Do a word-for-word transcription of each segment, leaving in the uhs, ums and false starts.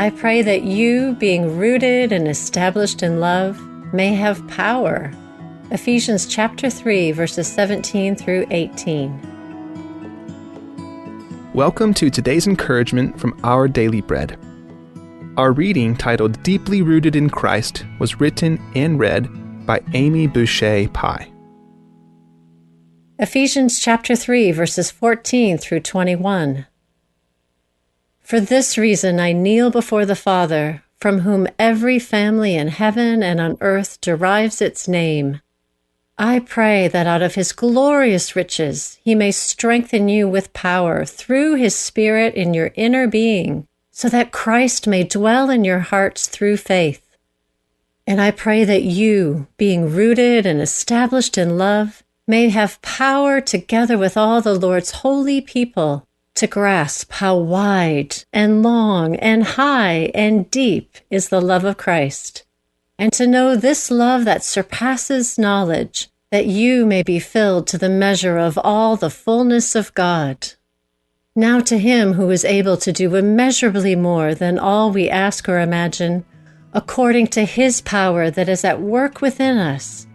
I pray that you, being rooted and established in love, may have power. Ephesians chapter three, verses seventeen through eighteen. Welcome to today's encouragement from Our Daily Bread. Our reading, titled Deeply Rooted in Christ, was written and read by Amy Boucher Pye. Ephesians chapter three, verses fourteen through twenty-one. For this reason I kneel before the Father, from whom every family in heaven and on earth derives its name. I pray that out of his glorious riches he may strengthen you with power through his Spirit in your inner being, so that Christ may dwell in your hearts through faith. And I pray that you, being rooted and established in love, may have power together with all the Lord's holy people to grasp how wide and long and high and deep is the love of Christ, and to know this love that surpasses knowledge, that you may be filled to the measure of all the fullness of God. Now to him who is able to do immeasurably more than all we ask or imagine, according to his power that is at work within us,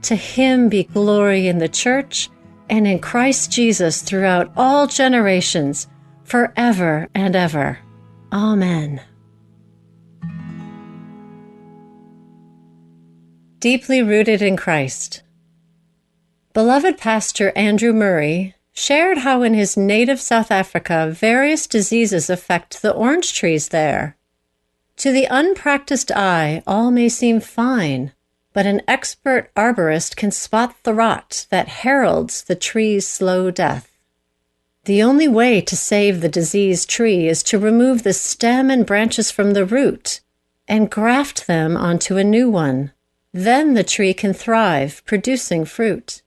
to him be glory in the church and in Christ Jesus throughout all generations, forever and ever. Amen. Deeply rooted in Christ. Beloved pastor Andrew Murray shared how in his native South Africa various diseases affect the orange trees there. To the unpracticed eye, all may seem fine, but an expert arborist can spot the rot that heralds the tree's slow death. The only way to save the diseased tree is to remove the stem and branches from the root and graft them onto a new one. Then the tree can thrive, producing fruit.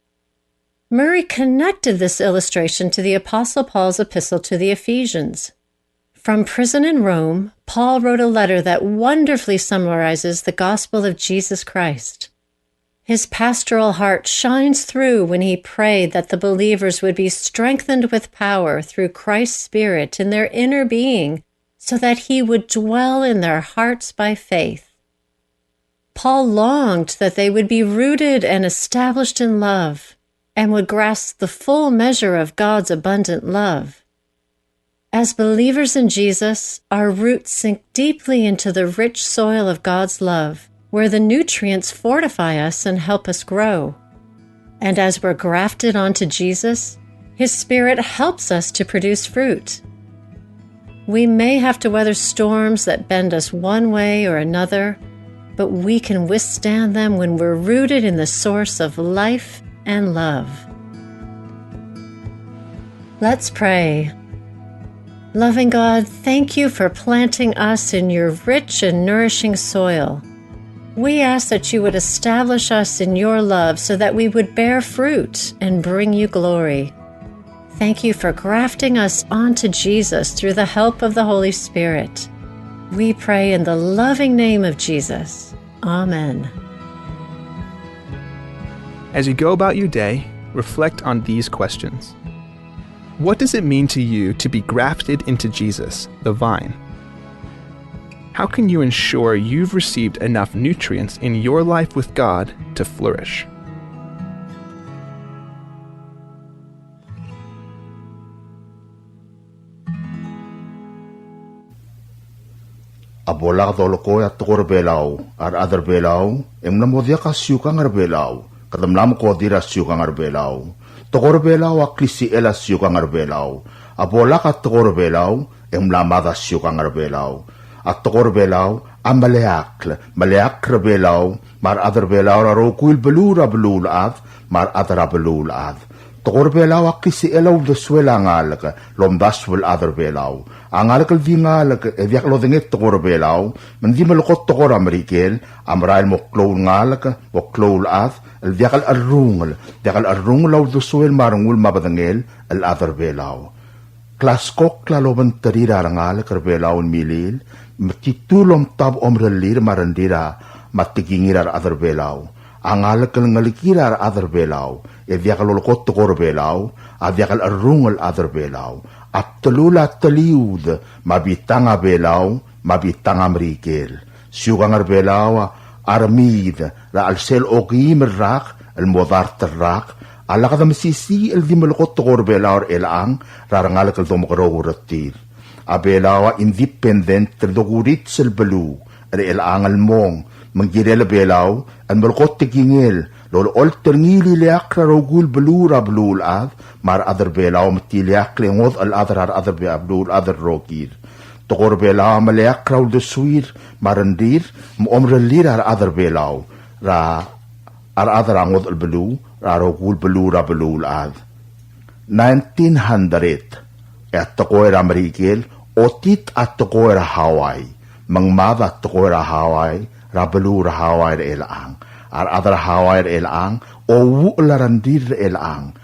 Murray connected this illustration to the Apostle Paul's epistle to the Ephesians. From prison in Rome, Paul wrote a letter that wonderfully summarizes the gospel of Jesus Christ. His pastoral heart shines through when he prayed that the believers would be strengthened with power through Christ's Spirit in their inner being, so that he would dwell in their hearts by faith. Paul longed that they would be rooted and established in love and would grasp the full measure of God's abundant love. As believers in Jesus, our roots sink deeply into the rich soil of God's love, where the nutrients fortify us and help us grow. And as we're grafted onto Jesus, His Spirit helps us to produce fruit. We may have to weather storms that bend us one way or another, but we can withstand them when we're rooted in the source of life and love. Let's pray. Loving God, thank you for planting us in your rich and nourishing soil. We ask that you would establish us in your love so that we would bear fruit and bring you glory. Thank you for grafting us onto Jesus through the help of the Holy Spirit. We pray in the loving name of Jesus. Amen. As you go about your day, reflect on these questions. What does it mean to you to be grafted into Jesus, the vine? How can you ensure you've received enough nutrients in your life with God to flourish? A bo lak dolekoi a tekoi er a Belau, a rechad er a Belau, e ng mla mo diak a siukang er a Belau, kede mla mekodir a siukang er a Belau. Tekoi er a Belau a klisichel a siukang er a Belau. A bo lak a tekoi er a Belau, e ng mla mad a siukang er a Belau. A tekoi er a Belau a meleakl, meleakl er a Belau, me a rechad er a Belau er a rokui el beluu er a beluulechad, me a rechad er a beluulechad. Tekoi er a Belau a klisichel a uldesuel a ngalek el omdasu el chad er a Belau. A ngalek el di ngalek e diak lodengei a tekoi er a Belau, me ng di melekoi a tekoi er a Merikel, a merael el mo klou el ngalek, mo klou el chad, el diak el cherrungel, diak el cherrungel a uldesuel me a rengul me a bedengel el chad er a Belau. Klaskokl a lobengterir a rengalek er a Belau el milil, me titu el omtab a omerellir me a rengrir a, me a tekingir a rechad er a Belau. A ngalek el ngelekir a rechad er a Belau, e diak lolekoi a tekoi er a Belau, a diak el cherrungel el chad er a Belau. A bdelul a teliud, me a bitang a Belau, me a bitang a Merikel. Siukang er Belau a remiid er a chelsel okeim el rak el mo dart el rak a lak de mesisiich el di melekoi a tekoi er Belau er chelechang er a rengalek el domekeroul er tir. A Belau a independent el dokurits el beluu er chelechang el mong, me ng kirel a Belau el melekoi a tekingel el olecholt er ngii el ileakl er a rokui el beluu er a beluulechad, me a rechad er Belau me te ileakl e ngodech el chad er a rechad er Be-, a beluulechad el rokir. Tekoi er Belau a meleakl er a uldesuir me a rengrir me a omerellir a rechad er Belau er a, a rechad er a ngodech el beluu er a rokui el beluu er a beluulechad. Nineteen hundred, e a tekoi er a Merikel, otit a tekoi er a Hawaii, me ng mad a tekoi er a Hawaii er a beluu er a Hawaii er chelechang. A rechad er a Hawaii er chelechang a ouchel a rengrir er chelechang.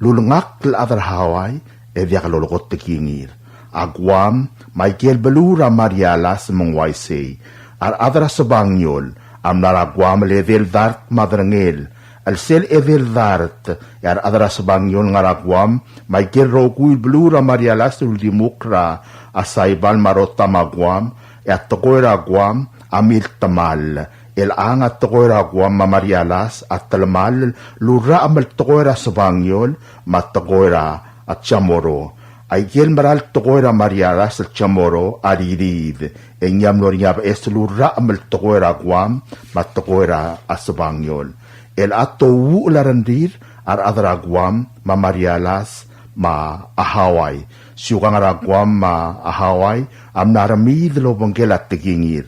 Lulengakl el chad er a Hawaii e diak lolekoi a tekingir. A Guam me a ikel beluu er a Marianas me ng uaisei. A rechad er a Sebangiol a mla er a Guam el edei el dart me a derengel. El sel edei el dart, e a rechad er a Sebangiol el ngar er a Guam me a ikel rokui el beluu er a Marianas el uldimukl er a Saipan me a Rota me a Guam, e a tekoi er a Guam a miltemall. Chelechang a tekoi er a Guam me a Marianas a telemall el urrachem el tekoi er a Sebangiol me a tekoi er a Chamorro. A ikel mera el tekoi er a Marianas el Chamorro a ririid, e ng mlo er ngii a beches el urrachem el tekoi er a Guam me a tekoi er a Sebangiol. Chelechang a ouchel a rengrir a rechad er a Guam me a Marianas me a Hawaii. Siukang er a Guam me a Hawaii a mla remiid el obengkel a tekingir.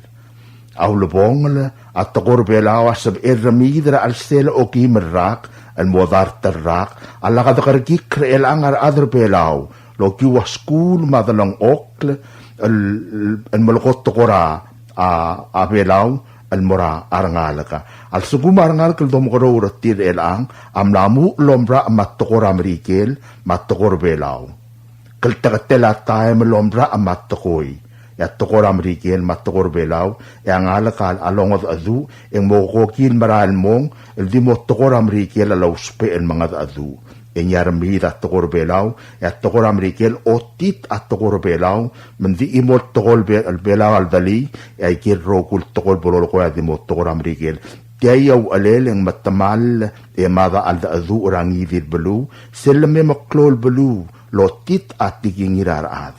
A ulebongel, a tekoi er Belau a sebechel remiid er a chelsel okeim el rak el mo dart el rak a lak dekerekikl er chelechang a rechad er Belau el okiu a skuul me a delengchokl el, el melekoi a tekoi er a, a, a Belau el mo er a rengalek. A lsekum a rengalek el domekeroul er tir er chelechang a mla muchel el omerachem a tekoi er a Merikel me a tekoi er Belau. Klteketel a taem el omerachem a tekoi, e a tekoi er a Merikel me a tekoi er Belau, e a ngalek a longedecheduch e ng mo kokil merael el mong el di mo tekoi er a Merikel a lousbech el mengedecheduch. E ng remiid a tekoi er Belau, e a tekoi er a Merikel otit a tekoi er Belau, me ng di chimo el tekoi er Be-, Belau a ledelii, e a ikel rokui el tekoi el bo lolekoi a di mo tekoi er a Merikel. Tia a uchelel e ng metemall e mad a cheldecheduch er a ngii di el beluu, sel leme meklou el beluu el otit a tekingir a rechad.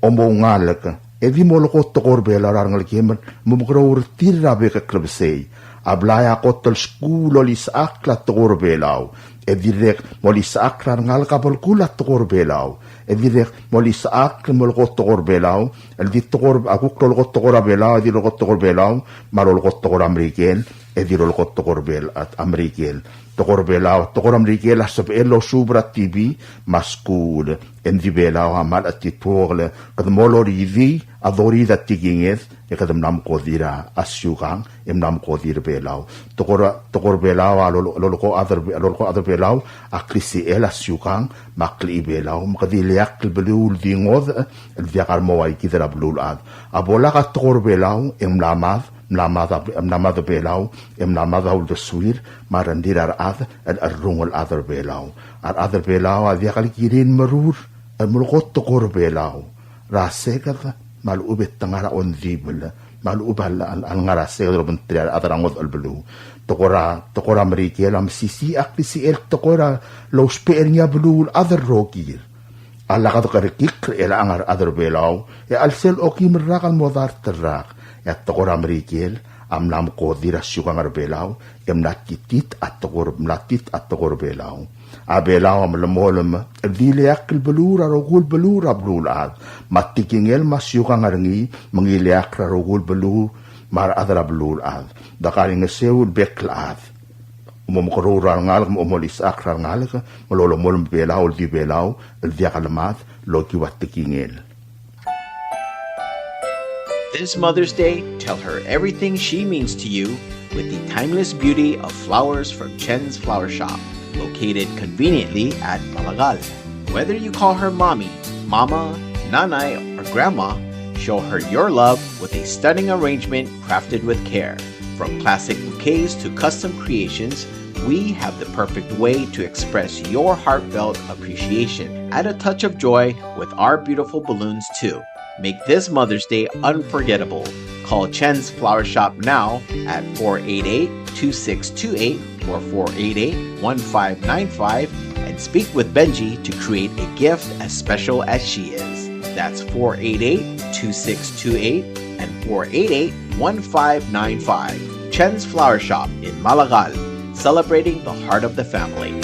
Omoungalek, e di molekoi a tekoi er Belau er a rengelekem el mo mekeroul er tir er a bek el klebesei. A blai a kot el skuul el olisechakl a tekoi er Belau, e dirrek molisechakl a rengalek a belkul a tekoi er Belau. E dirrek molisechakl el molekoi a tekoi er Belau, el di tekoi er, a kuk lolekoi a tekoi er a Belau, e di lolekoi a tekoi er Belau, me a lolekoi a tekoi er a Merikel, e di lolekoi a tekoi er Bel-, a, a Merikel. Tekoi er Belau, tekoi er a Merikel a sebechel el osuub er a T V me a skuul, e ng di Belau a mle chetituokl, kede mo loridii a doridii a tekinged, e kede mla mekodir a siukang, e mla mekodir a Belau. Tekoi er, tekoi er Belau a lolo-, lolekoi a chad er, lolekoi a chad er Belau a klisichel a siukang me a klechibelau, me kede ileakl el beluu el di ngodech el diak a remo ua kid er a beluulechad. A bo lak a tekoi er Belau e ng mla mad, mla mad a, mla mad a Belau, e mla mad a uldesuir me a rengrir a rechad el cherrungel chad er Belau. A rechad er Belau a diak el kirir el merur el melekoi a tekoi er Belau er a seked me a lechub e te ngar er a ongdibel, me a lechub a le, a le, a lengar er a seked el obengterir a rechad er a ngodech el beluu. Tekoi er a, tekoi er a Merikel a mesisiich a klisichel tekoi er a lousbech er ngii a beluulechad el rokir. A lak dekerekikl er chelechang a rechad er Belau, e a chelsel okeim el rak el mo dart el rak, e a tekoi er a Merikel a mla mekodir a siukang er Belau, e mla titit a tekoi er, mla tit a tekoi er Belau. A Belau a melemolem el di ileakl el beluu er a rokui el beluu er a beluulechad, me a tekingel me a siukang er ngii me ng ileakl er a rokui el beluu me a rechad er a beluulechad. Dekaingeseu el bek el chad. Mo mekeroul er a rengalek, mo, molisechakl er a rengalek, me lolemolem a Belau el di Belau el diak lemad el okiu a tekingel. This Mother's Day, tell her everything she means to you with the timeless beauty of flowers from Chen's Flower Shop, located conveniently at Malagal. Whether you call her mommy, mama, nanay, or grandma, show her your love with a stunning arrangement crafted with care. From classic bouquets to custom creations, we have the perfect way to express your heartfelt appreciation. Add a touch of joy with our beautiful balloons, too. Make this Mother's Day unforgettable. Call Chen's Flower Shop now at four eight eight, two six two eight or four eight eight, one five nine five and speak with Benji to create a gift as special as she is. That's four eight eight, two six two eight and four eight eight, one five nine five. Chen's Flower Shop in Malakal, celebrating the heart of the family.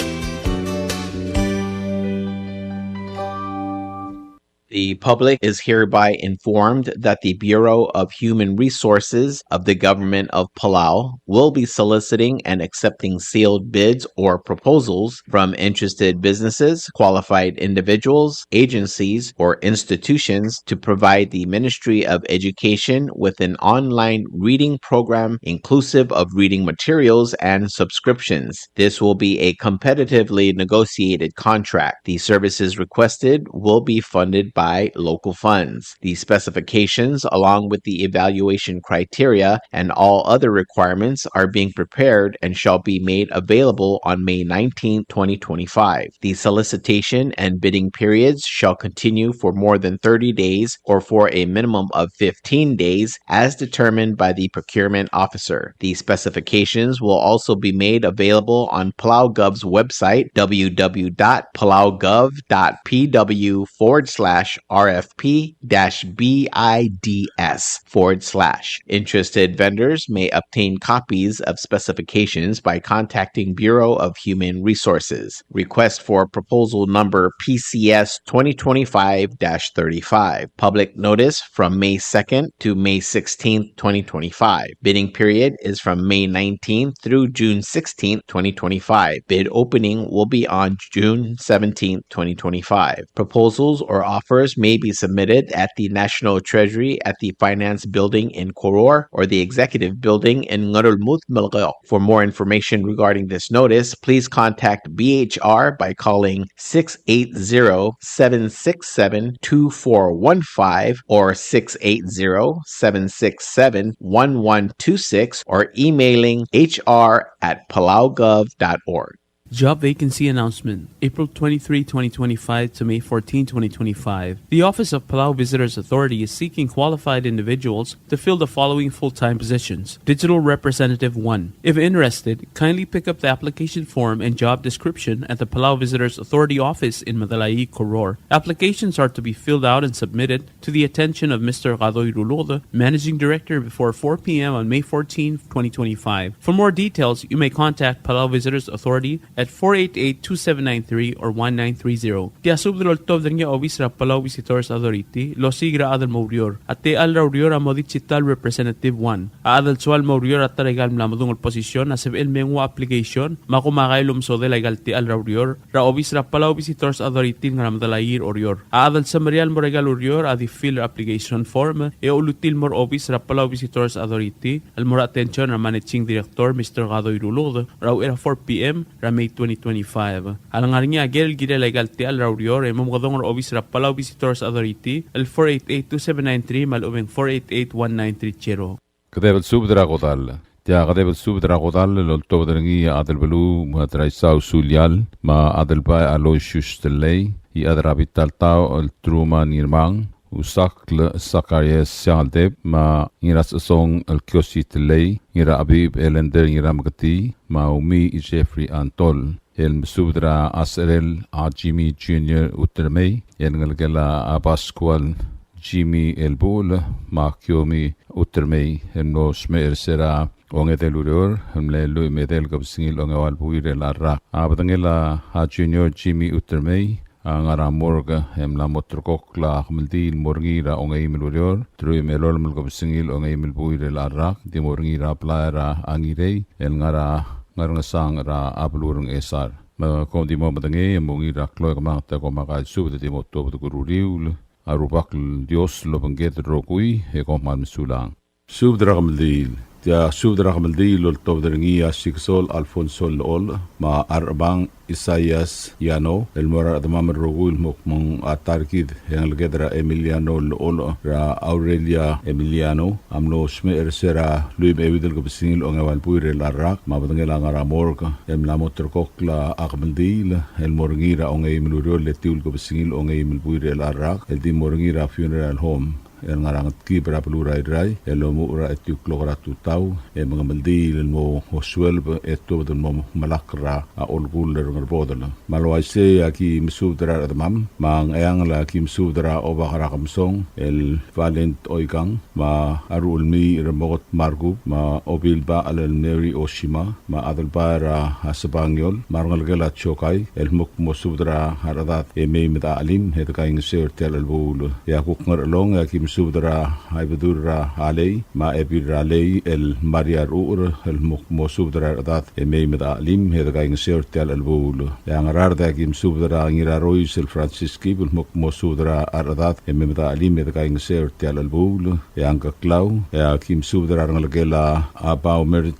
The public is hereby informed that the Bureau of Human Resources of the Government of Palau will be soliciting and accepting sealed bids or proposals from interested businesses, qualified individuals, agencies, or institutions to provide the Ministry of Education with an online reading program inclusive of reading materials and subscriptions. This will be a competitively negotiated contract. The services requested will be funded by local funds. The specifications, along with the evaluation criteria and all other requirements, are being prepared and shall be made available on May nineteenth, twenty twenty-five. The solicitation and bidding periods shall continue for more than thirty days or for a minimum of fifteen days as determined by the procurement officer. The specifications will also be made available on PalauGov's website, w w w dot palaugov dot p w forward slash r f p dash b i d s forward slash. Interested vendors may obtain copies of specifications by contacting Bureau of Human Resources. Request for proposal number P C S twenty twenty-five dash thirty-five. Public notice from May second to May sixteenth, twenty twenty-five. Bidding period is from May nineteenth through June sixteenth, twenty twenty-five. Bid opening will be on June seventeenth, twenty twenty-five. Proposals or offers may be submitted at the National Treasury at the Finance Building in Koror or the Executive Building in Ngerulmud, Melekeok. For more information regarding this notice, please contact B H R by calling six eight zero, seven six seven, two four one five or six eight zero, seven six seven, one one two six or emailing H R at palaugov dot org. Job vacancy announcement, April twenty-three, twenty twenty-five to May fourteen, twenty twenty-five. The Office of Palau Visitors Authority is seeking qualified individuals to fill the following full-time positions. Digital Representative one. If interested, kindly pick up the application form and job description at the Palau Visitors Authority office in Medalaii, Koror. Applications are to be filled out and submitted to the attention of Mister Kadoi Ruluked, Managing Director, before four p.m. on May fourteenth, twenty twenty-five. For more details, you may contact Palau Visitors Authority at four eight eight, two seven nine three or one nine three zero. Tia subed el oltobed er ngii a obis er a Palau Visitors Authority el osiik er a chad el mo oureor. A techall er a ureor a mo Digital Representative one. A chad el soal el mo oureor er a ta er aika el mla medung el position a sebechel el me nguu a application me a komakai el omesodel aika el techall er a ureor er a obis er a Palau Visitors Authority el ngar er a Medalaii er Oreor. A chad el semeriar el mo er aika el ureor a di fill er a application form e olutii el mo er a obis er a Palau Visitors Authority el mo er a attention er a Managing Director, Mister Kadoi Ruluked, er a uchei er a four p.m. er a May twenty twenty-five. A lengar er ngii a ker el kirel aika el techall er a ureor e mo mekedong er a obis er a Palau Visitors Authority el four eight eight, two seven nine three me a lechub e ng four eight eight, one nine three zero. Kedeb el subed er a kodall. Tia kedeb el subed er a kodall el oltobed er ngii a Adelbeluu me a Draisau Sulial me a Adelbai Aloysius Tellei, Iechad er a Bitaltaoch el Truman Ngirmang, Usakl Sakarias Sialdeb me a Ngirasechesong el Kiosi Tellei, Ngirachebib Elender Ngirameketii me a Umiich Jeffrey Antol. El mesubed er a Aserel a Jimmy Junior Utermei, el ngelekel a Pascual Jimmy Elbuchel me a Kiomi Utermei, el mlo smecher er se er a ongedei el ureor el mle lluich me a edei el kebesengil ongeua el buil er a rak. A bedengel a Junior Jimmy Utermei a ngar er a morgue e mla mo ulterekokl a kemeldiil el mo er ngii er a ongeim el ureor, teruich me a elolem el kebesengil ongeim el buil er a rak, di mo er ngii er a blai er a Ngirei el ngar er a Ngerngesang er a beluu er a Ngchesar. Me kom di mo medengei e mo ungil er a klou e kemanget e komakai el subed e di mo tuobed er a uriul. A Rubak el Dios el obengked el rokui e kom kmal mesulang. Subed er a kemeldiil. Tia subed er a kemeldiil el oltobed er ngii a Sikesol Alfonso Llecholech, me a Rechebang Isaias Yano, el mo er a rechedemam el rokui el mo kmo ng a ta er kid e ngeleked er a Emiliano Llecholech er a Aurelia Emiliano, a mlo smecher er se er a lluich me a euid el kebesengil a ongeua el buil er chelecha el rak, me a bedengel a ngar er a morgue, e mla mo ulterekokl a kemeldiil el mo er ngii er a ongeim el ureor el etiu el kebesengil a ongeim el buil er chelecha el rak, el di mo er ngii er a funeral home el ngar er a Ngetkib er a beluu er a Irrai, el omuchel er a etiu el klok er a tutau, e mengemeldiil el mo osueleb e tuobed el mo melakl er a olkull er a Ngerbodel. Me a le uaisei e aki mesubed er a rechedemam, me a Ngcheangel e aki mesubed er a Obak er a Kemsong, el Valent Oikang, me a Ruchelmiich er a Mokot Markub, me a Obilbachel el Mary Oshima, me a Adelbai er a Sebangiol, me a rengelekel a Chokai, el mo kmo subed er a rechedad e mei me de chelim e de kaingeseu er tia el chelebuul. E a kuk Ngerchelong e aki mesubed er a Ibedul er a Alei, me a Ebil er a Alei, el Maria Ruchel, el mo kmo subed er a rechedad e mei me de chelim e de kaingeseu er tia el chelebuul. E a Ngaraard e aki mesubed er a Ngirarois el Francis Kib, el mo kmo subed er a rechedad e mei me de chelim e de kaingeseu er tia el chelebuul. E a Ngkeklau, e aki mesubed er a rengelekel a Baumer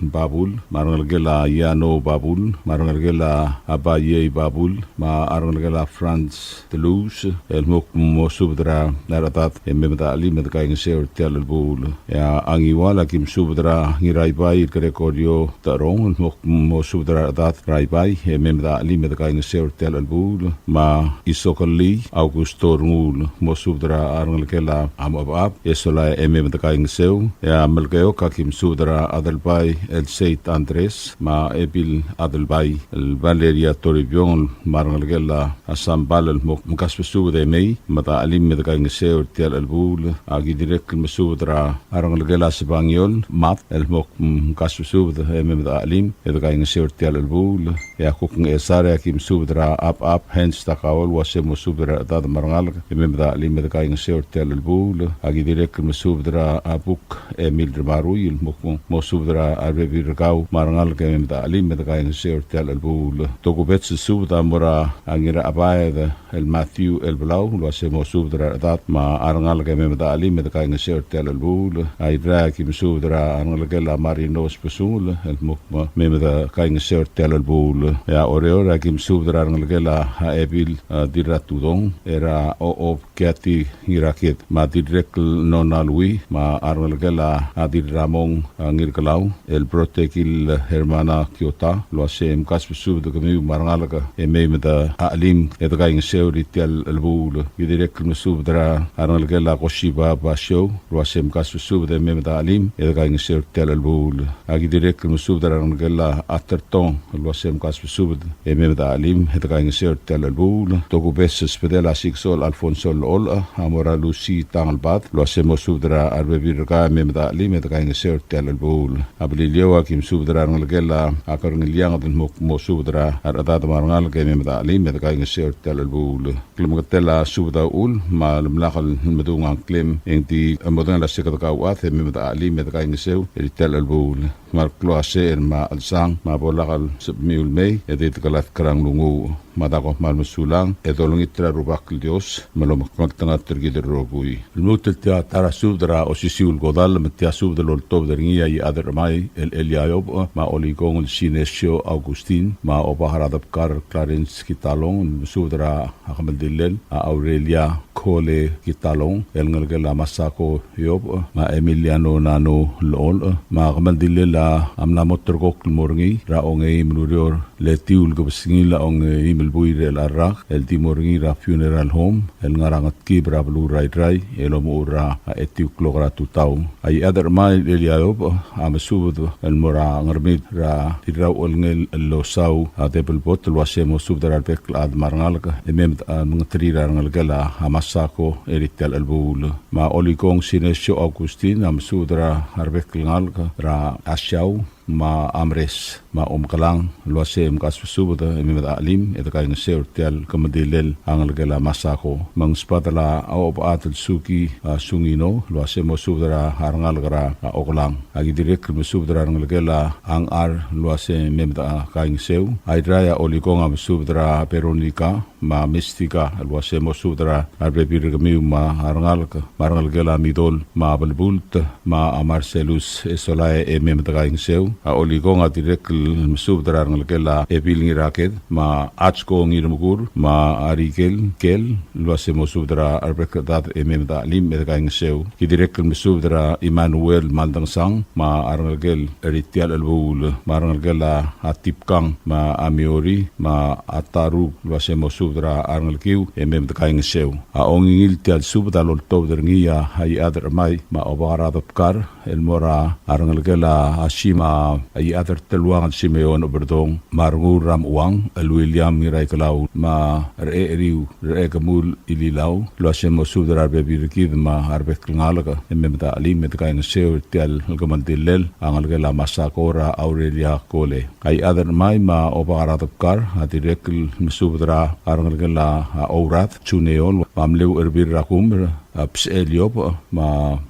Babul, me a rengelekel a Iano Babul, me a rengelekel a Abayei Babul, me a rengelekel a Franz Delus, el mo kmo subed er a rechedad e mei me de chelim e de kaingeseu er tia el chelebuul. E a Ngiwal e aki mesubed er a Ngiraibai Gregorio Terong, el mo kmo subed er a rechedad er a Ibai e mei me de chelim e de kaingeseu er tia el chelebuul. Me a Isokelii Augusto Rengul, mo subed er a rengelekel a Mobab, e sola e mei me de kaingeseu. E a Melekeok e aki mesubed er a Adelbai el Seit Andres, me a Ebil Adelbai el Valeria Toribiong, me a rengelekel a Sambal, el mo mkasbesubed e mei me de chelim e de kaingeseu er tia el chelebuul. Aki dirrek el mesubed er a rengelekel a Sebangiol Mat, el mo mkasbesubed e mei me de chelim e de kaingeseu er tia el chelebuul. E a kuk Ngchesar e aki mesubed er a Apap Hens Takao el uase mo subed er a rechedad me a rengalek e mei me de chelim e de kaingeseu er tia el chelebuul. Aki dirrek el mesubed er a Buk Emil Remarui el mo, mo subed er a rebebil er kau me a rengalek e mei me de chelim e de kaingeseu er tia el chelebuul. Tokubets el subed a mo er a Ngirachebaed el Matthew el Belau el uase mo subed er a rechedad me a rengalek e mei me de chelim e de kaingeseu er tia el chelebuul. A Irrai e aki mesubed er a rengelekel a Marinos Besungel el mo me, mei me de kaingeseu er tia el chelebuul. E a Oreor e aki mesubed er a rengelekel a Ebil, a, Dirratudong, er a Ochob Kiati Ngiraked, me a Dirrek el Nona Lui, me a rengelekel a Dirramong, a, Ngirkelau, el Brotekil Hermana Kiota, el uase mkasbesubed kemiu me a rengalek e mei me de chelim e de kaingeseu er tia el chelebuul. Ki dirrek el mesubed er a rengelekel a Koshiba Basio, el uase mkasbesubed e mei me de chelim e de kaingeseu er tia el chelebuul. Aki dirrek el mesubed er a rengelekel a Atertong el uase mkasbesubed e mei me de chelim e de kaingeseu er tia el chelebuul. Tokubets el subedel a Sikesol Alfonso Llecholech a mo er a Lucy Tangelbad el uase mo subed er a rebebil er kau e mei me de chelim e de kaingeseu er tia el chelebuul. A Beliliou e aki mesubed er a rengelekel a Kerengelianged el mo, mo subed er a rechedad me a rengalek e mei me de chelim e de kaingeseu er tia el chelebuul. Klemengetel a subed a uchul me a lemlak el medung a ngklem e ng di modengei el ua se kede kauchad e mei me de chelim e de kaingeseu er tia el chelebuul. Me a le klou a secher me a chelsang me a bo lak el sebechemiu el mei e di dekelatk er a nglunguuch. Me a da kom kmal mesulang e dolengit er a Rubak el Dios me lomekngeltengat er kid el rokui. Lmuut el tia ta er a subed er a osisiu el kodall me tia subed el oltobed er ngii a Iechad er Chemai el Eliayob me a Olikong el Sinesio Augustin me a Obak er a Debkar Clarence Kitalong el mesubed er a kemeldillel a Aurelia Kole Kitalong el ngelekel a Masako Yob me a Emiliano Nano Llecholech me a kemeldillel a mla mo ulterekokl el mo er ngii er a ongeim el ureor el etiu el kebesengil a ongeim el buil er chelecha el rak el di mo er ngii er a funeral home el ngar er a Ngetkib er a beluu er a Irrai el omuchel er a etiu el klok er a tutau. A Iechad er Chemai el Eliayob a mesubed el mo er a Ngermid er a Dirrauchelngel el Losau a Debelbot el uase mo subed er a rebek el chad me a rengalek e mei me de, a, mengeterir a rengelekel a Masako er tia el chelebuul. Me a Olikong Sinesio Augustin a mesubed er a rebek el ngalek er a Asiau me a Amres, me a Omkelang, el uase mkasbesubed e mei me de chelim, e de kaingeseu er tia el kemeldilel a ngelekel a Masako. Me ng sbadel a Obechad el Suki, a Sungino, el uase mosubed er a rengalek er a Okelang. A ki dirrek el mesubed er a rengelekel a Ngchar el uase mei me de kaingeseu. A Irrai a Olikong a mesubed er a Veronica, me a Mistika, el uase mosubed er a rebebil er kemiu me a rengalek, me a rengelekel a Midol, me a Belbult, me a Marcelus, e Solae e mei me de kaingeseu. A Olikong a dirrek el mesubed er a rengelekel a Ebil Ngiraked, me a Achko Ngirmekur, me a Rikel, Kel, el uase mosubed er a rebek el chad e mei me de chelim e de kaingeseu. Ki dirrek el mesubed er a Emmanuel Maldangsang, me a rengelekel er tia el chelebuul, me a rengelekel a Tipkang, me a Miori, me a Taruk, el uase mosubed er a rengelekiu e mei me de kaingeseu. A ongingil tia el subed a loltobed er ngii a Iechad er Chemai, me a Obak er a Debkar, el mo er a rengelekel a Sima, a Iechad er Teluang el Simeon Oberdong, me a Rengur er a Mechuang el William Ngiraikelau, me a Recheriu Rechekemul Ililau, el uase mosubed er a rebebil er kid me a rebek el ngalek e mei me de chelim e de kaingeseu er tia el kemeldilel a ngelekel a Masako er a Aurelia Kole. A Iechad er Chemai me a Obak er a Debkar a dirrek el mesubed er a rengelekel a Ourat, Juneol, me a mle Ucherbil er a Kumer, a Bsechel Iobech, me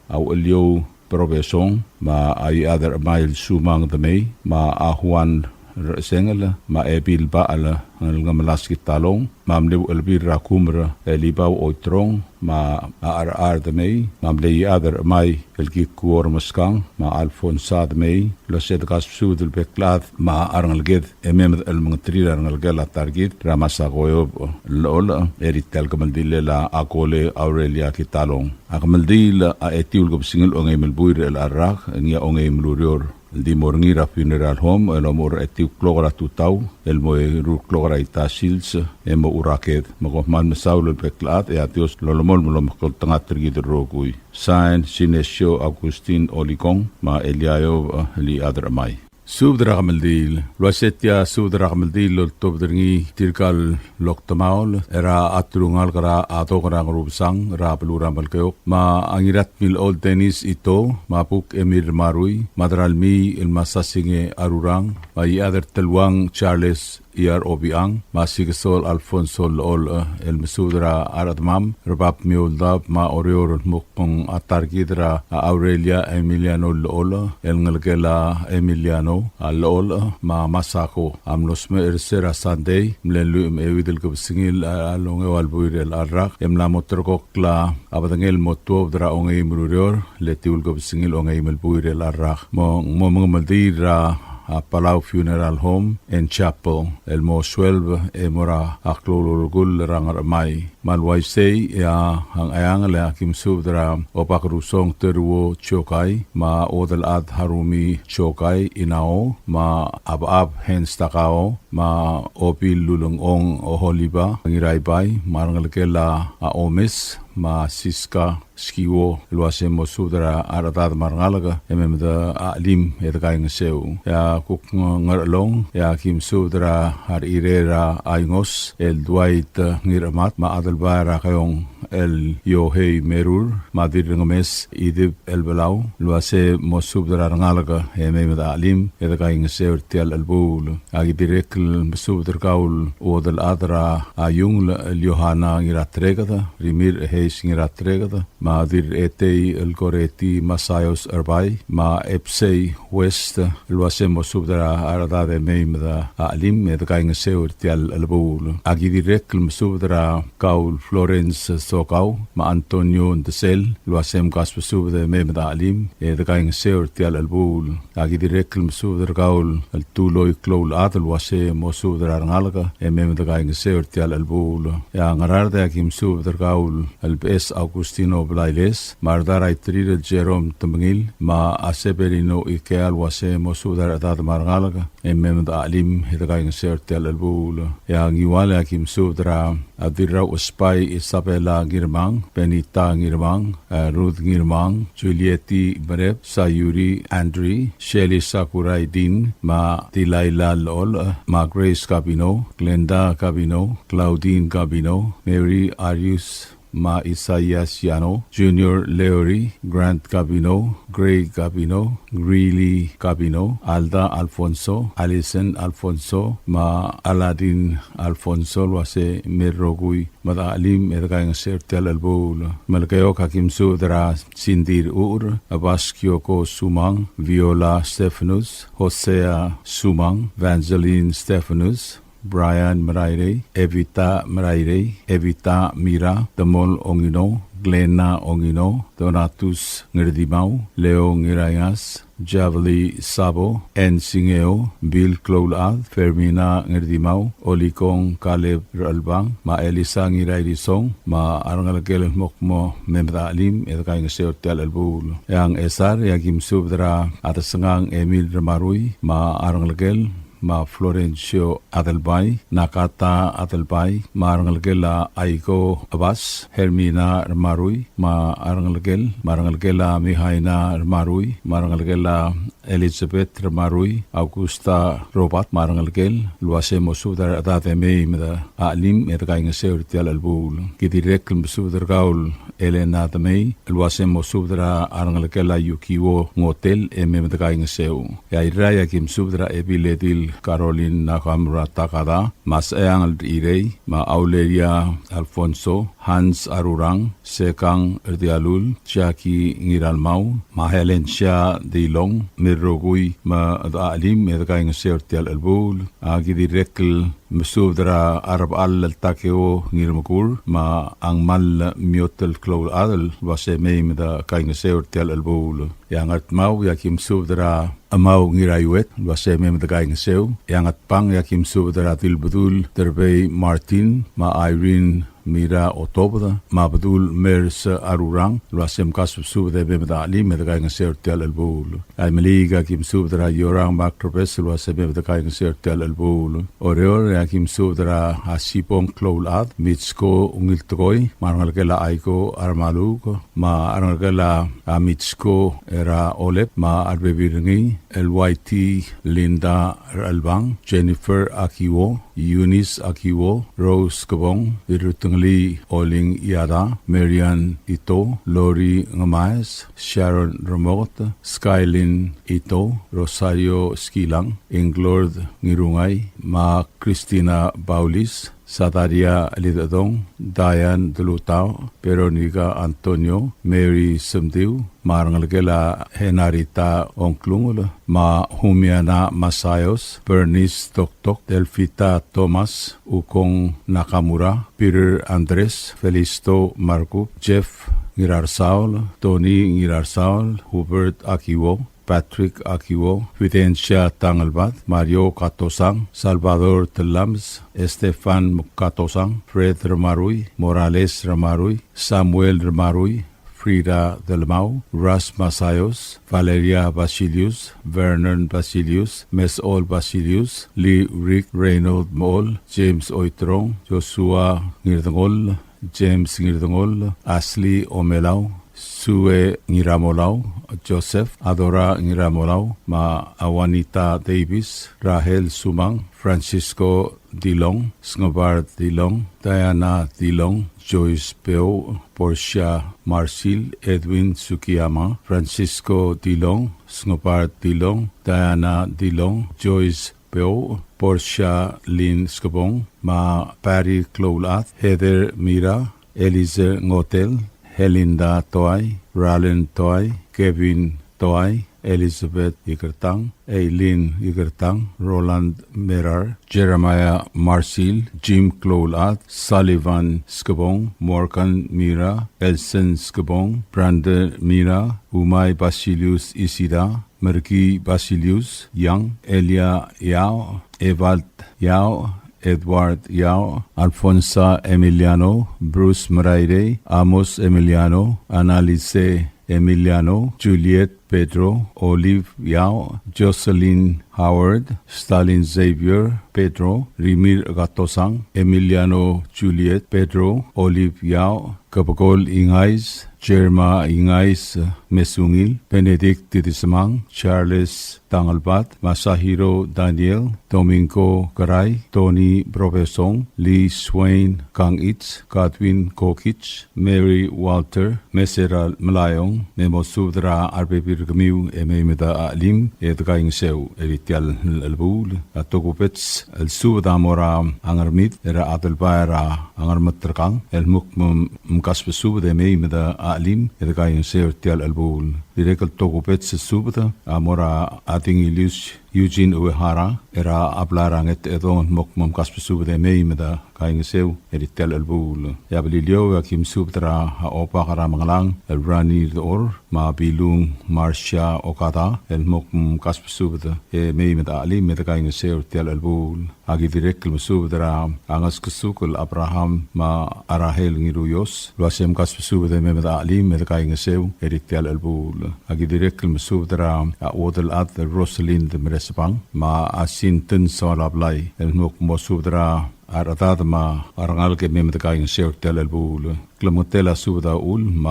a Ucheliou Probesong, me a Iechad er Chemai el Sumang Demei, me a Juan Rechesengel, me a Ebil Bachel el Ngemelas Kitalong, me a mle Uchelbil er a Kumer el Ibau Oitrong, me a Cherchar Demei, me a mle Iechad er Chemai el Kikuo Remeskang, me a Alfonsa Demei, el uase de kasbesubed el bek el chad me a rengeleked e mei me de chelemengeterir a rengelekel a ta er kid er a Masako Iobech el Llecholech er tia el kemeldilel a Kole Aurelia Kitalong. A kemeldiil a etiu el kebesengil a ongeim el buil er chelecha el rak, ngii a ongeim el ureor el di mo er ngii er a funeral home el omuchel er a etiu el klok er a tutau el mo eru el klok er a ita sils e mochu er a ked. Me kom kmal mesaul el bek el chad e a Dios a lolemolem el omekngeltengat er kid el rokui. Sign, Sinesio Augustin Olikong, me a Elia Iobech el Iechad er Chemai. Subed er a kemeldiil. El uase tia subed er a kemeldiil el oltobed er ngii tirka el okdemaol er a telungalek er a Adong er a Ngerubesang er a beluu er a Melekeok, me a Ngiratmilechol Dennis Ito, me a Buk Emil Marui, me a Deralmii el Masasinge Arurang, me a Iechad er Teluang Charles Iar Obichang, me a Sikesol Alfonso Llecholech, el mesubed er a rechedemam er a bab me a eouldaob me a Oreor el kmo ng a ta er kid er a Aurelia Emiliano Llecholech, el ngelekel a Emiliano, a Llecholech, me a Masako, a mlo smecher er se er a Sandei, mle lluich me a euid el kebesengil a ongeua el buil er chelecha el rak, e mla mo ulterekokl a bedengel el mo tuobed er a ongeim el ureor, el etiu el kebesengil a ongeim el buil er chelecha el rak. Mo, mo mengemeldiil er a a Palau Funeral Home and Chapel, el mo sueleb e mo er a klou el olekull er a Ngerchemai. Me a le uaisei e a Ngcheangel e aki mesubed er a Obakrusong Teruo Chokai, me a Odelchad Harumi Chokai Inao, me a Abab Hens Takao, me a Obil Lulengchong Oholiba Ngiraibai, me a rengelekel a Omes, me a Siska Skiwo, el uase mo subed er a rechedad me a rengalek e mei me de chelim e de kaingeseu. E a kuk Ngerchelong e aki mesubed er a rechirel er a Aingos el Dwight Ngirchemat, me a Adelbai er a Keong el Yohei Merur, me a Dirrengemes Idib el Belau, el uase mo subed er a rengalek e mei me de chelim e de kaingeseu er tia el chelebuul. Aki dirrek el mesubed er kau el Uodelchad er a Iungel el Yohana Ngiratreked, Rimirch Heis Ngiratreked, me a Dirretei el Koreti Masaios Erbai, me a Epsei West, el uase mo subed er a rechedad e mei me de chelim e de kaingeseu er tia el chelebuul. Aki dirrek el mesubed er kau el Florence Sokau, me a Antonio Ndesel, el uase mkasbesubed e mei me de chelim e de kaingeseu er tia el chelebuul. Aki dirrek el mesubed er kau el Tuloi Kloulchad el uase mo subed er a rengalek e mei me de kaingeseu er tia el chelebuul. E a Ngaraard e aki mesubed er kau el Beches Augustino Blailes, me a Rdaraiterir el Jerome Temengil, me a Severino Ikea el uase mo subed er a rechedad me a rengalek e mei me de chelim e de kaingeseu er tia el chelebuul. E a Ngiwal e aki mesubed er a Dirrau Espai Isabela Ngirmang, Benita Ngirmang, eh, Ruth Ngirmang, Julieti Brep, Sayuri Andri, Shelly Sakurai Din, me a Dilaila Lol, me a Grace Kabino, Glenda Kabino, Claudine Kabino, Mary Arius me a Isaias Yano, Junior Leory, Grant Gabino, Gray Gabino, Greeley Gabino, Alda Alfonso, Allison Alfonso, me a Aladin Alfonso, el uase me rokui me de chelim e de kaingeseu er tia el chelebuul. Melekeok a ki mesubed er a Sindir Ur, Abas Kioko Sumang, Viola Stephanus, Hosea Sumang, Evangeline Stephanus, Brian Merairei, Evita Merairei, Evita Mira, Temol Ongino, Glena Ongino, Donatus Ngirdimau, Leo Ngiraingas, Javeli Sabo, Ann Singeo, Bill Kloulchad, Fermina Ngirdimau, Olikong Caleb Ralbang, me a Elisa Ngirairisong, me a rengelekel el mo kmo me mdak a chim e de kaingeseu er tia el chelebuul. E a Ngchesar e a ki mesubed er a Adesengang Emil Remarui, me a rengelekel, me a Florencio Adelbai, Nakata Adelbai, me a rengelekel a Aiko Abas, Hermina Remarui, me a rengelekel, me a rengelekel a Mihaina Remarui, me a rengelekel a Elizabeth Remarui, Augusta Robert, me a rengelekel, el uase mo subed er a rechedad e mei me de chelim e de kaingeseu er tia el chelebuul. Ki dirrek el mesubed er kau el Elena Demei, el uase mo subed er a rengelekel a Yukiwo Ngotel e mei me de kaingeseu. E a Irrai a ki mesubed er a Ebil Edil Caroline Nakamura Takada, me a Seang el Irei, me a Auleria Alfonso, Hans Arurang, Sekang Erdialul, Jackie Ngiralmau, me a Helencia Dilong, me rokui me de chelim e de kaingeseu er tia el chelebuul. A ki dirrek el mesubed er a Rebechall el Takeo Ngirmekur, me a Ngmal Miotel Kloulchad, el uase mei me de kaingeseu er tia el chelebuul. E a Ngardmau e a ki mesubed er a Emau Ngiraiuet, el uase mei me de kaingeseu. E a Ngatpang e a ki mesubed er a Dilbedul Derbei Martin, me a Irene Mira Otobed, me a Bedul Mers Arurang, el uase mkasubsubed e mei me de chelim e de kaingeseu er tia el chelebuul. A Imeliik a ki mesubed er a Iorang Macrobes, el uase mei me de kaingeseu er tia el chelebuul. Oreor e a ki mesubed er a Sibong Kloulchad, Mitsko Ungiltekoi, me a rengelekel a Aiko Armaluk, me a rengelekel a Mitsko er a Olep, me a rebebil er ngii, el Waiti Linda Ralbang, Jennifer Akiwo, Eunice Akiwo, Rose Kebong, Irutengelii Oling Iada, Marian Ito, Lori Ngemaes, Sharon Remoket, Skylin Ito, Rosario Skilang, Inglord Ngirungai, me a Christina Baulis, Sadaria Lidedong, Diane Delutao, Veronica Antonio, Mary Semdiu, me a rengelekel a Henarita Ongklungel, me a Humiana Masayos, Bernice Toktok, Delfita Thomas, Ukong Nakamura, Peter Andres, Felisto Markup, Jeff Ngirarsaol, Tony Ngirarsaol, Hubert Akiwo, Patrick Akiwo, Fidencia Tangelbad, Mario Katosang, Salvador Telames, Estefan Katosang, Fred Remarui, Morales Remarui, Samuel Remarui, Frida Delmau, Ras Masayos, Valeria Basilius, Vernon Basilius, Mesol Basilius, Lee Rick Reynold Mol, James Oitrong, Joshua Ngirdengol, James Ngirdengol, Ashley Omelau, Sue Ngiramolau, Joseph Adora Ngiramolau, me a Juanita Davis, Rahel Sumang, Francisco Dilong, Sngebard Dilong, Diana Dilong, Joyce Peu, Portia Marsil, Edwin Sukiyama, Francisco Dilong, Sngebard Dilong, Diana Dilong, Joyce Peu, Portia Lynn Skebong, me a Patty Kloulchad, Heather Mira, Eliezer Ngotel, Helinda Toai, Ralen Toai, Kevin Toai, Elizabeth Ikertang, Eileen Ikertang, Roland Merar, Jeremiah Marsil, Jim Kloulchad, Sullivan Skebong, Morgan Mira, Elsen Skebong, Brandon Mira, Umai Basilius Isida, Merki Basilius Yang, Elia Yao, Evald Yao, Edward Yao, Alfonsa Emiliano, Bruce Merairei, Amos Emiliano, Annalise Emiliano, Juliet Pedro, Olive Yao, Jocelyn Howard, Stalin Xavier Pedro, Rimir Gatosang, Emiliano Juliet Pedro, Olive Yao, Kebekol Ingais, Jerma Ingais Mesungil, Benedict Tidisemang, Charles Tangelbad, Masahiro Daniel, Domingo Garay, Tony Profesong, Lee Swain Kangich, Godwin Kokich, Mary Walter, Mesera Melayong, me mo subed er a rebebil er kemiu e mei me de chelim e de kaingeseu er tia el chelebuul. A tokubets el subed a mo er a Ngermid er a Adelbai er a Ngermeterkang, el mo kmo mkasbesubed e mei me de chelim e de kaingeseu er tia el chelebuul. Dirrek el tokubets el subed a mo er a Adingilius Eugene Uehara er a blai er a Ngetedong, el mo kmo mkasbesubed e mei me de kaingeseu er tia el chelebuul. E a Beliliou, e aki mesubed er a Obak er a Mengellang el Rani Dechor, me a Bilung Marcia Okada, el mo kmo mkasbesubed e mei me de chelim e de kaingeseu er tia el chelebuul. Aki dirrek el mesubed er a Ngeskesuk el Abraham me a Rahel Ngiruios, el uase mkasbesubed e mei me de chelim e de kaingeseu er tia el chelebuul. Aki dirrek el mesubed er a Uodelchad el Rosalind Meresebang me a Sinten Soalablai, el mo kmo subed er a rechedad me a rengalek e mei me de kaingeseu er tia el chelebuul. Klemengetel a subed a uchul me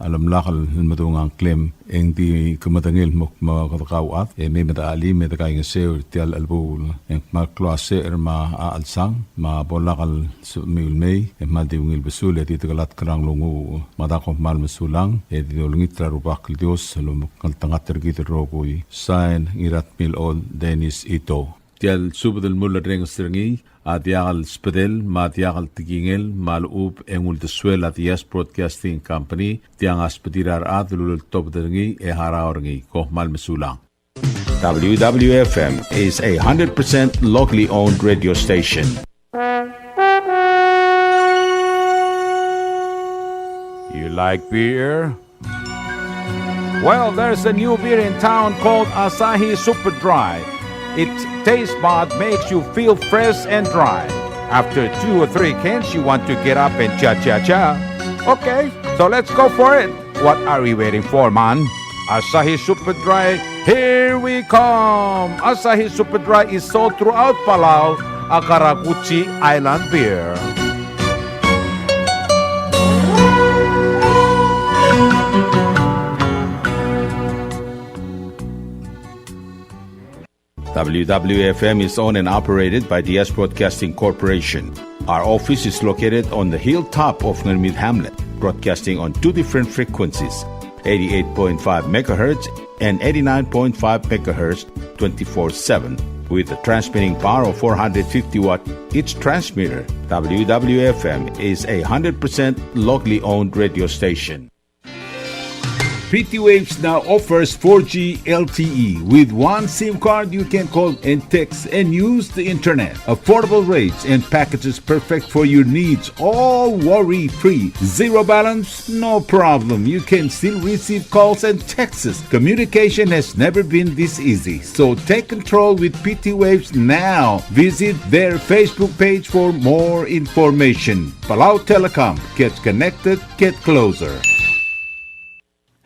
a lemlak el medung a ngklem e ng di ke medengei el mo kmo kede kauchad e mei me de chelim e de kaingeseu er tia el chelebuul. E ng kmal klou a secher me a chelsang me a bo lak el sebechemiu el mei e kmal di ungil besul e di dekelatk er a nglunguuch. Me adang kom kmal mesulang e di dolengit er a Rubak el Dios el omekngeltengat er kid el rokui. Sain, Ngiratmilechol Dennis Ito. Tia el subed el mulerrenges er ngii a diak el sbedel me a diak el tekingel me a lechub e ng uldesuel a Diaz Broadcasting Company. Tiang a sbedir a rechad el uleltobed er ngii e harau er ngii. Kom kmal mesulang. W W F M is a hundred percent locally owned radio station. You like beer? Well, there's a new beer in town called Asahi Super Dry. Its taste bud makes you feel fresh and dry. After two or three cans, you want to get up and cha-cha-cha. Okay, so let's go for it. What are we waiting for, man? Asahi Super Dry, here we come! Asahi Super Dry is sold throughout Palau, a karakuchi island beer. W W F M is owned and operated by Diaz Broadcasting Corporation. Our office is located on the hilltop of Ngermid Hamlet, broadcasting on two different frequencies, eighty-eight point five megahertz and eighty-nine point five megahertz, twenty-four seven, with a transmitting power of four hundred fifty watt each transmitter. W W F M is a hundred percent locally owned radio station. P T Waves now offers four G L T E. With one SIM card, you can call and text and use the internet. Affordable rates and packages perfect for your needs, all worry-free. Zero balance? No problem. You can still receive calls and texts. Communication has never been this easy. So take control with P T Waves now. Visit their Facebook page for more information. Palau Telecom. Get connected. Get closer.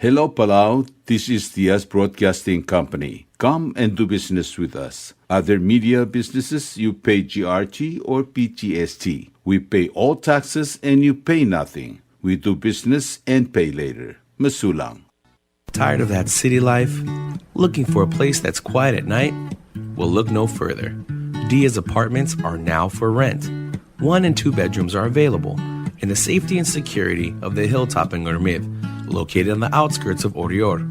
Hello, Palau. This is Diaz Broadcasting Company. Come and do business with us. Other media businesses, you pay G R T or P G S T. We pay all taxes and you pay nothing. We do business and pay later. Mesulang. Tired of that city life? Looking for a place that's quiet at night? Well, look no further. Diaz Apartments are now for rent. One and two bedrooms are available in the safety and security of the hilltop in Ngermid, located on the outskirts of Oreor.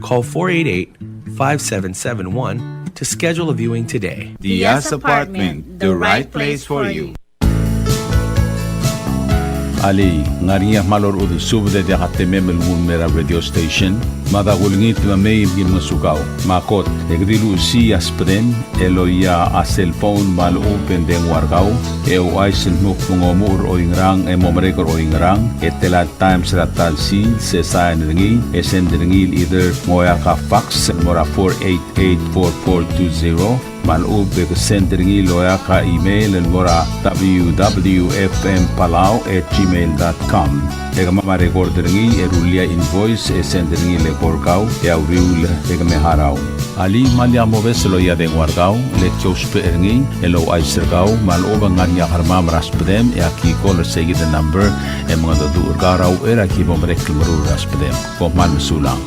Call four eight eight, five seven seven one to schedule a viewing today. Diaz Apartment, the right place for you. Alii, ng ngar er ngii a kmal orechudel subed e diak a temem el nguu el mei er a radio station? Mada kulengit me mei me ki ngosukau. Me a kot, e ke di luchesii a sbedem el oia a cellphone me a lechub e ng dengua er kau, e ouchais el dmu kmo ng omuchel er oingerang e mo merek er oingerang, e tela el times er a ta el sils, e sain er ngii, e send er ngii el either ng oeak a fax el mo er a four eight eight four four two zero, me a lechub e ke send er ngii el oeak a email el mo er a W W F M Palau at gmail dot com. E kemam a record er ngii e rullii a invoice e send er ngii el Bo er kau e a uriul e ke me harau. Alii, me lak mobes el loia a dengua er kau, le ki ousbech er ngii el ouchais er kau me a lechub e ng ngar er ngii a kermam er a subedem e aki call er seikid el number e mengedecheduch er kau er a uchei er a ki bo merek el meruul er a subedem. Kom kmal mesulang.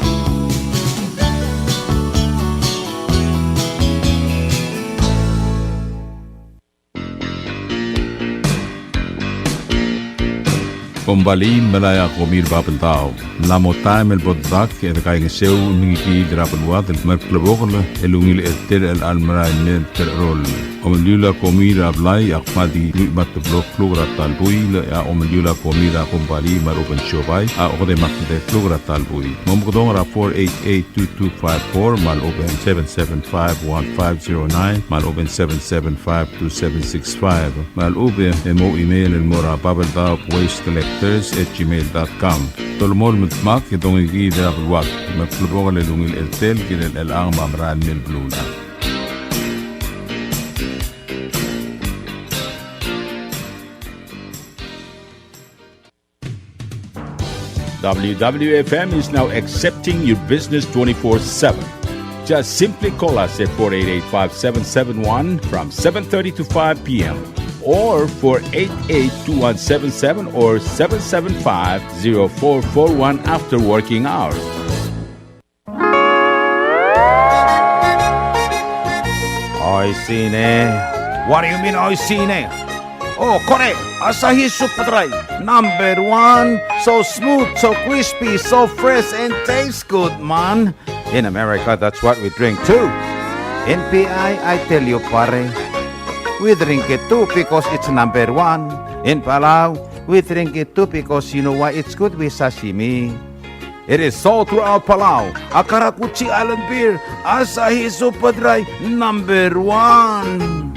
Kombalii el melai a komi er a Babeldaob. Ng mla mo taem el bo dedak e dekaingeseu el mengikiid er a beluad el mer a klebokel el ungil er tir el chelecha el merael mei el tercheroll. Omeliul a komi er a blai a kmal di lluich me a teblo el kluk er a ta el buil, e a omeliul a komi er a kombalii me a lechub e ng siobai a okedei me a tedei el kluk er a ta el buil. Momekedong er a four eight eight two two five four me a lechub e ng seven seven five one five zero nine me a lechub e ng seven seven five two seven six five. Me a lechub e mo email el mo er a Babeldaob Waste Collectors at gmail dot com. Dolemolem el dmak e dongikiid er a beluad. Me a klebokel el ungil er tir el kirel chelechang me a merael mei el beluulechad. W W F M is now accepting your business twenty-four seven. Just simply call us at four eight eight, five seven seven one from seven thirty to five p m, or four eight eight, two one seven seven or seven seven five, zero four four one after working hours. Oishii ne. What do you mean, oishii ne? Oh, kore, Asahi Super Dry, number one. So smooth, so crispy, so fresh, and tastes good, man. In America, that's what we drink too. In P I, I tell you, pare, we drink it too because it's number one. In Palau, we drink it too because you know why? It's good with sashimi. It is sold throughout Palau. A karakuchi island beer, Asahi Super Dry, number one.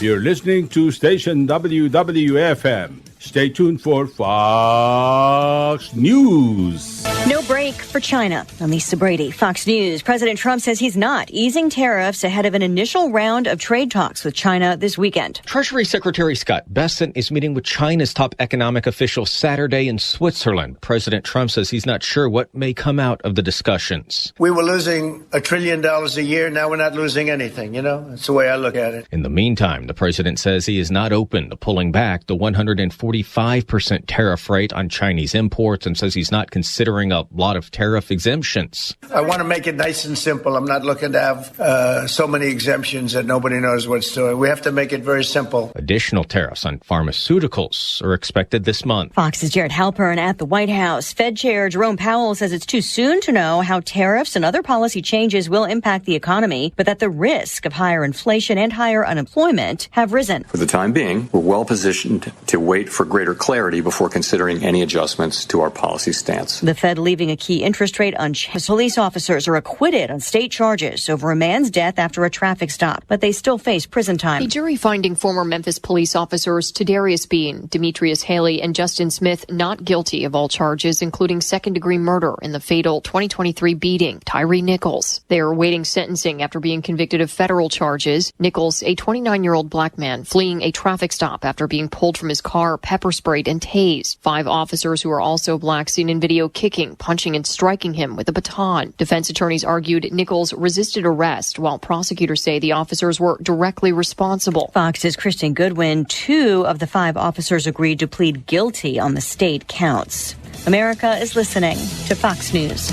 You're listening to station W W F M. Stay tuned for Fox News. No break for China. I'm Lisa Brady, Fox News. President Trump says he's not easing tariffs ahead of an initial round of trade talks with China this weekend. Treasury Secretary Scott Bessent is meeting with China's top economic officials Saturday in Switzerland. President Trump says he's not sure what may come out of the discussions. We were losing a trillion dollars a year. Now we're not losing anything, you know? That's the way I look at it. In the meantime, the president says he is not open to pulling back the one hundred forty-five percent tariff rate on Chinese imports and says he's not considering a lot of tariff exemptions. I want to make it nice and simple. I'm not looking to have, uh, so many exemptions that nobody knows what's doing. We have to make it very simple. Additional tariffs on pharmaceuticals are expected this month. Fox's Jared Halpern at the White House. Fed Chair Jerome Powell says it's too soon to know how tariffs and other policy changes will impact the economy, but that the risk of higher inflation and higher unemployment have risen. For the time being, we're well positioned to wait for greater clarity before considering any adjustments to our policy stance. The Fed leaving a key interest rate unchanged. Police officers are acquitted on state charges over a man's death after a traffic stop, but they still face prison time. A jury finding former Memphis police officers Tadarius Bean, Demetrius Haley, and Justin Smith not guilty of all charges, including second-degree murder in the fatal twenty twenty-three beating Tyre Nichols. They are awaiting sentencing after being convicted of federal charges. Nichols, a twenty-nine-year-old black man, fleeing a traffic stop after being pulled from his car, pepper sprayed, and tased. Five officers who are also black seen in video kicking, punching, and striking him with a baton. Defense attorneys argued Nichols resisted arrest, while prosecutors say the officers were directly responsible. Fox's Kristen Goodwin. Two of the five officers agreed to plead guilty on the state counts. America is listening to Fox News.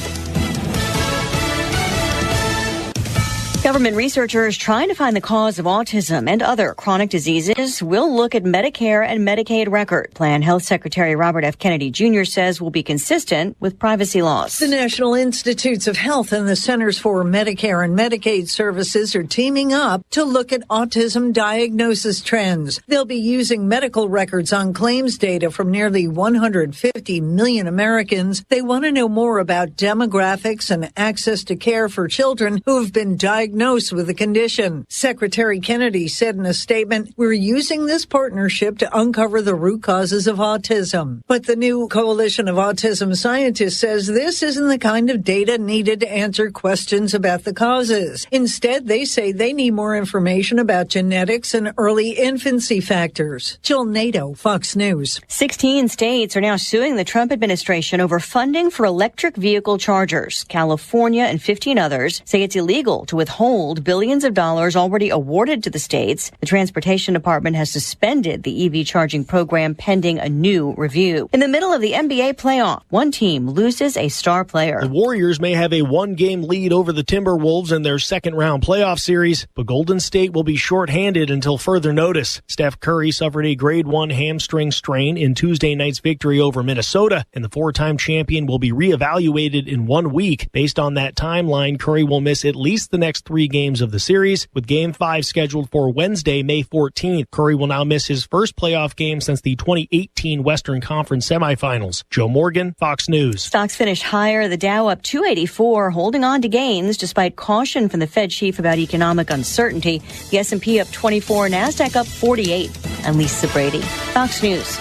Government researchers trying to find the cause of autism and other chronic diseases will look at Medicare and Medicaid records. Plan Health Secretary Robert F. Kennedy Junior says will be consistent with privacy laws. The National Institutes of Health and the Centers for Medicare and Medicaid Services are teaming up to look at autism diagnosis trends. They'll be using medical records on claims data from nearly one hundred fifty million Americans. They want to know more about demographics and access to care for children who have been diagnosed diagnosed with the condition. Secretary Kennedy said in a statement, "We're using this partnership to uncover the root causes of autism." But the new Coalition of Autism Scientists says this isn't the kind of data needed to answer questions about the causes. Instead, they say they need more information about genetics and early infancy factors. Jill Nato, Fox News. Sixteen states are now suing the Trump administration over funding for electric vehicle chargers. California and fifteen others say it's illegal to withhold billions of dollars already awarded to the states. The Transportation Department has suspended the E V charging program pending a new review. In the middle of the N B A playoff, one team loses a star player. The Warriors may have a one-game lead over the Timberwolves in their second-round playoff series, but Golden State will be shorthanded until further notice. Steph Curry suffered a grade one hamstring strain in Tuesday night's victory over Minnesota, and the four-time champion will be reevaluated in one week. Based on that timeline, Curry will miss at least the next three games of the series, with Game five scheduled for Wednesday, May fourteenth. Curry will now miss his first playoff game since the twenty eighteen Western Conference semifinals. Joe Morgan, Fox News. Stocks finished higher, the Dow up two eighty-four, holding on to gains despite caution from the Fed chief about economic uncertainty. The S and P up twenty-four, Nasdaq up forty-eight. I'm Lisa Brady, Fox News.